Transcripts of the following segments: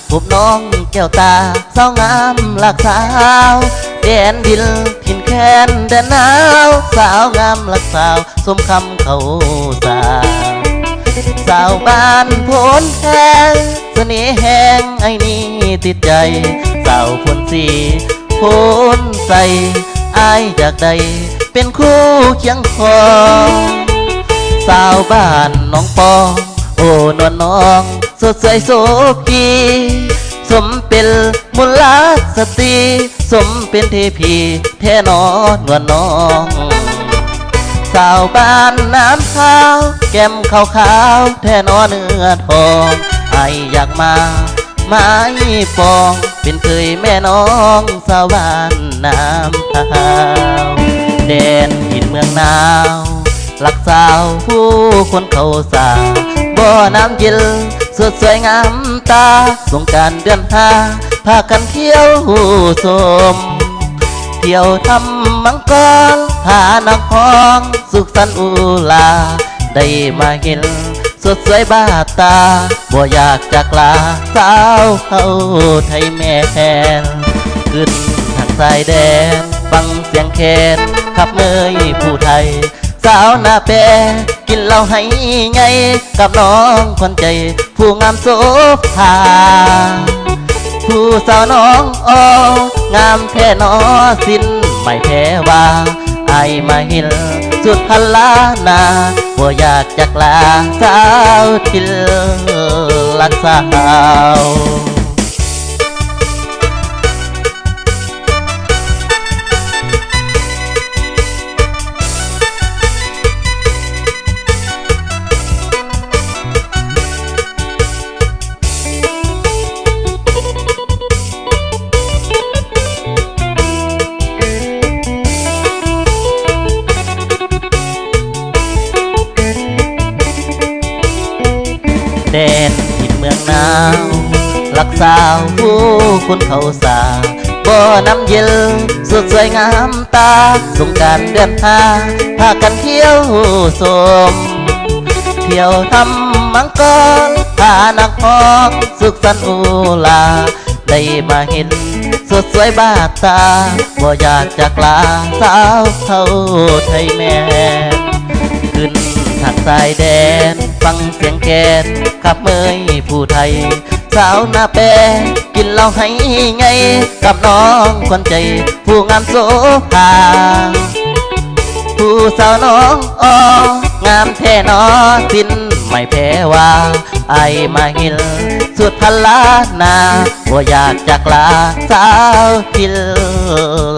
ພົບນ້ອງແກ້ວຕາ ສາວງາມລັກສາວ ແດນດິນຖິ່ນແຄນແດນໜາວ ສາວງາມລັກສາວ ສົມຄຳເຂົ້າສາ ສາວບ້ານໂພນແພງ ສະເໜ່ແຮງອ້າຍນີ້ຕິດໃຈ ສາວໂພນສີໂພນໄຊ ອ້າຍຢາກໄດ້ເປັນຄູ່ຄຽງຄອງ ສາວບ້ານໜອງປອງ ໂອ້ນວນນ້ອງ ສົດສວຍໂສພີ ສົມເປັນມຸນລາສະຕີ ສົມເປັນເທພີແທ້ໜໍນວນນ້ອງ ສາວບ້ານນ້ຳຂາວ ແກ້ມຂາວໆແທ້ໜໍເນື້ອທອງ ອ້າຍຢາກມາໝາຍປອງ ເປັນເຂີຍແມ່ນ້ອງ ສາວບ້ານນ້ຳຂາວ ແດນຖິ່ນເມືອງໜາວ ລັກສາວຜູ້ຄົນເຂົ້າສາ ບໍ່ນ້ຳເຢັນ ສົດສວຍງາມຕາ ສົງການເດືອນຫ້າ ພາກັນທ່ຽວຊົມ ທ່ຽວທຳມັງກອນ ພານັກຮ້ອງ ສຸກສັນອຸລາ ໄດ້ມາເຫັນ ສົດສວຍບາດຕາ ບໍ່ຢາກຈາກລາ ສາວເຜົ່າໄທແມ່ນ ຂຶ້ນທາງຊາຍແດນ ຟັງສຽງແຄນ ຂັບເມີຍຜູ້ໄທ ສາວໜ້າແປ ກິນເຫຼົ້າໃຫ້ໃຫຍ່ ກັບນ້ອງຂວັນໃຈ ຜູ້ງາມໂສພາ ຜູ້ສາວນ້ອງອໍ ງາມແທ້ໜໍ ສິ້ນໄໝແພວາ ອ້າຍມາເຫັນ ສຸດພັນລ້ານນາ ບໍ່ຢາກຈາກລາ ສາວທີ່ລັກສາວ. ແດນຖິ່ນເມືອງໜາວ ລັກສາວຜູ້ຄົນເຂົ້າສາ ບໍ່ນ້ຳເຢັນ ສົດສວຍງາມຕາ ສົງການເດືອນຫ້າ ພາກັນທ່ຽວຊົມ ທ່ຽວທຳມັງກອນ ພານັກຮ້ອງ ສຸກສັນອຸລາ ໄດ້ມາເຫັນ ສົດສວຍບາດຕາ ບໍ່ຢາກຈາກລາ ສາວເຜົ່າໄທແມ່ນ ຂຶ້ນທາງຊາຍແດນ ຟັງສຽງແຄນ ຂັບເມີຍຜູ້ໄທ ສາວໜ້າແປ ກິນເຫຼົ້າໃຫ້ໃຫຍ່ ກັບນ້ອງຂວັນໃຈ ຜູ້ງາມໂສພາ ຜູ້ສາວນ້ອງອໍ ງາມແທ້ໜໍ ສິ້ນໄໝແພວາ ອ້າຍມາເຫັນ ສຸດພັນລ້ານນາ ບໍ່ຢາກຈາກລາ ສາວທີ່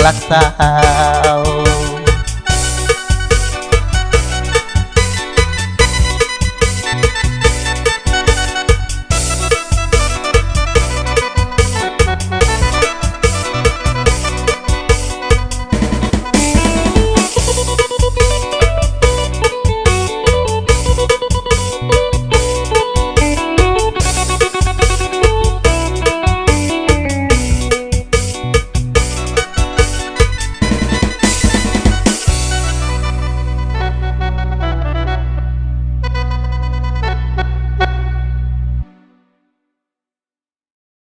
ລັກສາວ.